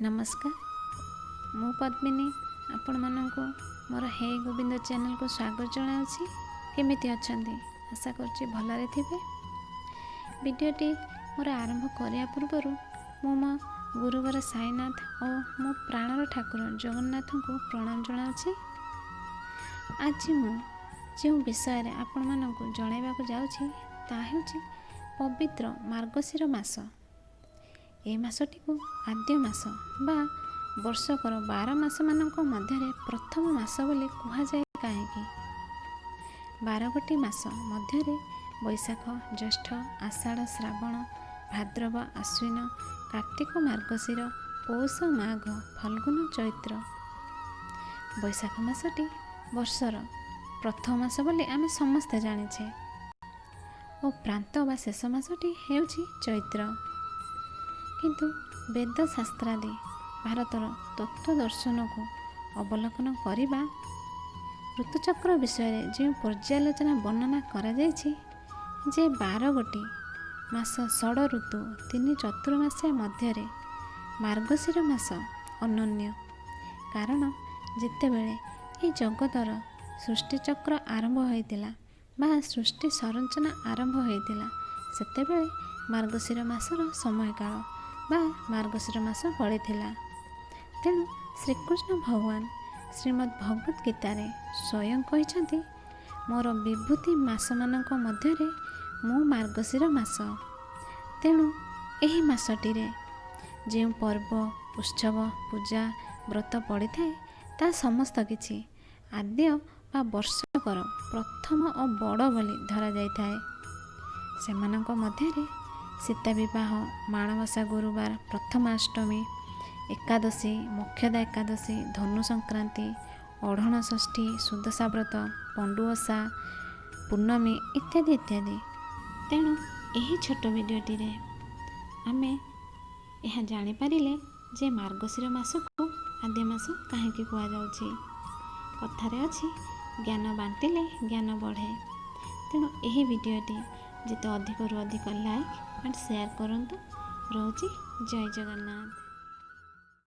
ନମସ୍କାର, ମୁଁ ପଦ୍ମିନୀ ଆପଣମାନଙ୍କୁ ମୋର ହେ ଗୋବିନ୍ଦ ଚ୍ୟାନେଲକୁ ସ୍ୱାଗତ ଜଣାଉଛି। କେମିତି ଅଛନ୍ତି? ଆଶା କରୁଛି ଭଲରେ ଥିବେ। ଭିଡ଼ିଓଟି ମୋର ଆରମ୍ଭ କରିବା ପୂର୍ବରୁ ମୁଁ ମୋ ଗୁରୁବର ସାଇନାଥ ଓ ମୋ ପ୍ରାଣର ଠାକୁର ଜଗନ୍ନାଥଙ୍କୁ ପ୍ରଣାମ ଜଣାଉଛି। ଆଜି ମୁଁ ଯେଉଁ ବିଷୟରେ ଆପଣମାନଙ୍କୁ ଜଣାଇବାକୁ ଯାଉଛି, ତାହା ହେଉଛି ପବିତ୍ର ମାର୍ଗଶିର ମାସ। ଏହି ମାସଟିକୁ ଆଦ୍ୟ ମାସ ବା ବର୍ଷକର 12 ମାସମାନଙ୍କ ମଧ୍ୟରେ ପ୍ରଥମ ମାସ ବୋଲି କୁହାଯାଏ କାହିଁକି? 12 ଗୋଟି ମାସ ମଧ୍ୟରେ ବୈଶାଖ, ଜ୍ୟେଷ୍ଠ, ଆଷାଢ଼, ଶ୍ରାବଣ, ଭାଦ୍ରବ, ଆଶ୍ୱିନ, କାର୍ତ୍ତିକ, ମାର୍ଗଶିର, ପୌଷ, ମାଘ, ଫଲ୍ଗୁନ, ଚୈତ୍ର। ବୈଶାଖ ମାସଟି ବର୍ଷର ପ୍ରଥମ ମାସ ବୋଲି ଆମେ ସମସ୍ତେ ଜାଣିଛେ ଓ ପ୍ରାନ୍ତ ବା ଶେଷ ମାସଟି ହେଉଛି ଚୈତ୍ର। କିନ୍ତୁ ବେଦ ଶାସ୍ତ୍ରାଦି ଭାରତର ତତ୍ତ୍ୱ ଦର୍ଶନକୁ ଅବଲୋକନ କରିବା, ଋତୁଚକ୍ର ବିଷୟରେ ଯେଉଁ ପର୍ଯ୍ୟାଲୋଚନା ବର୍ଣ୍ଣନା କରାଯାଇଛି ଯେ 12 ଗୋଟି ମାସ, ଷଡ଼ ଋତୁ, ତିନି ଚତୁର୍ମାସିଆ ମଧ୍ୟରେ ମାର୍ଗଶିର ମାସ ଅନନ୍ୟ। କାରଣ ଯେତେବେଳେ ଏହି ଜଗତର ସୃଷ୍ଟିଚକ୍ର ଆରମ୍ଭ ହୋଇଥିଲା ବା ସୃଷ୍ଟି ସଂରଚନା ଆରମ୍ଭ ହୋଇଥିଲା, ସେତେବେଳେ ମାର୍ଗଶିର ମାସର ସମୟକାଳ ବା ମାର୍ଗଶିର ମାସ ପଡ଼ିଥିଲା। ତେଣୁ ଶ୍ରୀକୃଷ୍ଣ ଭଗବାନ ଶ୍ରୀମଦ୍ ଭଗବତ ଗୀତାରେ ସ୍ୱୟଂ କହିଛନ୍ତି, "ମୋର ବିଭୂତି ମାସମାନଙ୍କ ମଧ୍ୟରେ ମୁଁ ମାର୍ଗଶିର ମାସ।" ତେଣୁ ଏହି ମାସଟିରେ ଯେଉଁ ପର୍ବ, ଉତ୍ସବ, ପୂଜା, ବ୍ରତ ପଡ଼ିଥାଏ, ତାହା ସମସ୍ତ କିଛି ଆଦ୍ୟ ବା ବର୍ଷକର ପ୍ରଥମ ଓ ବଡ଼ ବୋଲି ଧରାଯାଇଥାଏ। ସେମାନଙ୍କ ମଧ୍ୟରେ ସୀତା ବିବାହ, ମାଣବସା ଗୁରୁବାର, ପ୍ରଥମାଷ୍ଟମୀ, ଏକାଦଶୀ, ମୋକ୍ଷଦା ଏକାଦଶୀ, ଧନୁ ସଂକ୍ରାନ୍ତି, ଓଢ଼ଣ ଷଷ୍ଠୀ, ସୁଦଶା ବ୍ରତ, ପଣ୍ଡୁ ଓଷା, ପୂର୍ଣ୍ଣମୀ ଇତ୍ୟାଦି ଇତ୍ୟାଦି। ତେଣୁ ଏହି ଛୋଟ ଭିଡ଼ିଓଟିରେ ଆମେ ଏହା ଜାଣିପାରିଲେ ଯେ ମାର୍ଗଶିର ମାସକୁ ଆଦ୍ୟ ମାସ କାହିଁକି କୁହାଯାଉଛି। କଥାରେ ଅଛି, ଜ୍ଞାନ ବାଣ୍ଟିଲେ ଜ୍ଞାନ ବଢ଼େ। ତେଣୁ ଏହି ଭିଡ଼ିଓଟି ଯେତେ ଅଧିକରୁ ଅଧିକ ଲାଇକ୍ ଆଣ୍ଡ ସେୟାର କରନ୍ତୁ। ରହୁଛି, ଜୟ ଜଗନ୍ନାଥ।